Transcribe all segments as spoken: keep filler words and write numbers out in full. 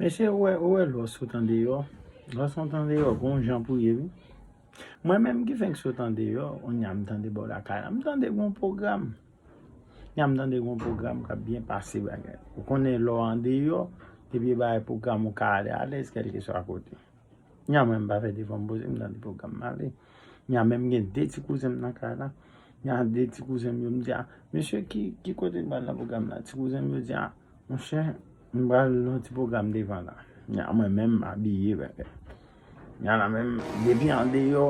Mesye, ou wè, ou wè lè w sot andeyò, lè w sot andeyò, gon jan pou ye, wi. Mwen menm ki fenk sot andeyò, kounye a m tande bò lakay la, m tande gon pwogram. Kounye a m tande gon pwogram k ap byen pase bagay. Ou konnen lè w andeyò, depi e bagay pwogram ou ka ale alèz kèlkeswa kote. Kounye a mwen m pa fè devan m poze, m tande pwogram m ale. Kounye a menm gen de ti kouzen m nan kay la. Kounye a de ti kouzen m yo, m di, "A, mesye, ki, ki kote n pral nan pwogram la?" Ti kouzen m yo di, "A, monchè, m pral nan ti pwogram devan la." Kounye a mwen menm m abiye, bèbè. Kounye a la menm, depi andeyò,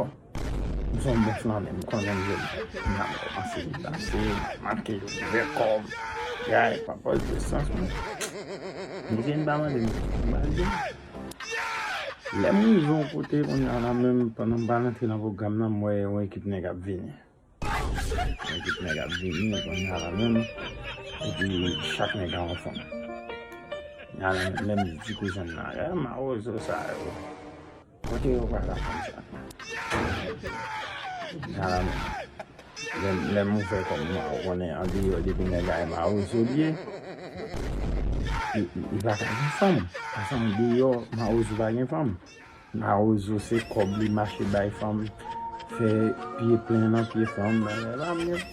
m se yon bon flannè, m konnen m jwenn. Kounye a m kòmanse deplase, make, ouvè kò m. Gay, pa pòz de sans, mwen. Mesye, m pa mande m, m pral di. Lè m rive yon kote, kounye a la menm, pandan m pral antre nan pwogram nan, m wè yon ekip nèg ap vini. Yon ekip nèg ap vini, kounye a la menm, epi chak nèg a yon fanm. Kounye a la menm, lè m di ti kouzen m nan, "E, mawozo sa yo, kote yo pran la fanm sa?" Kounye a la menm, lè, lè m ouvè kò m, ou konnen andeyò depi nèg la e mawozo l ye, li, li, li pa ka gen fanm. Paske andeyò, mawozo pa gen fanm. Mawozo se kòb li mache bay fanm, fè pye plen nan pye fanm, bagay pa mwen.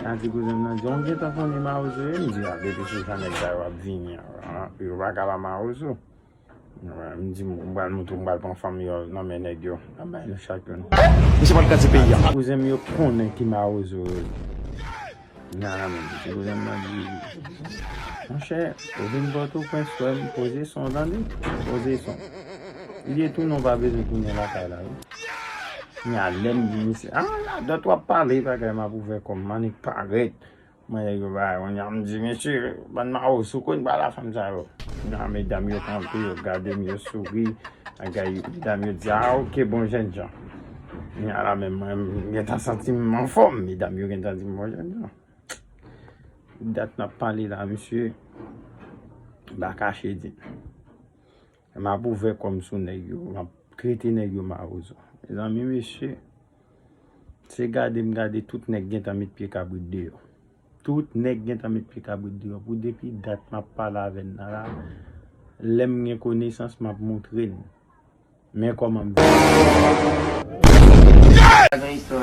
Nan ti kouzen m nan di, "On gentan konnen mawozo ye?" M di, "A, depi sou jan nèg sa yo ap vini an, yo pa ka pa mawozo." M di, "M pral montre, m pral pran fanm yo nan men nèg yo, m ap bay nou chak youn." Misye pral kraze peyi a. Ti kouzen m yo konnen ki mawozo yo ye. Nan la menm, ti kouzen m nan di, "Monchè, ou vin Pòtoprens wè m, poze son, tande? Poze son." Li di, "Tou non pa bezwen tounen lakay la, wi." Kounye a lè m di misye, "A, la dòt w ap pale, bagay m ap ouvè kò m, m annik parèt." Mwen, nèg yo, bagay, kounye a m di, "Mesye, bann mawozo, kote n pral la fanm sa yo?" Kounye a medam yo kanpe, yo gade m, yo souri. Bagay, medam yo di, "A, oke, bon jènjan." Kounye a la menm, mwen, m gentan santi m anfòm, medam yo gentan di m bon jènjan. Dat n ap pale la, mesye, m pa kache di n. M ap ouvè kò m sou nèg yo, m ap trete nèg yo mawozo. Mezanmi, mesye, se gade m gade tout nèg gentan met pye kabrit deyò. Tout nèg gentan met pye kabrit deyò. Pou depi dat m ap pale avè n nan la, lè m gen konesans, m ap montre n. Men kòman m viv. Sa gen istwa.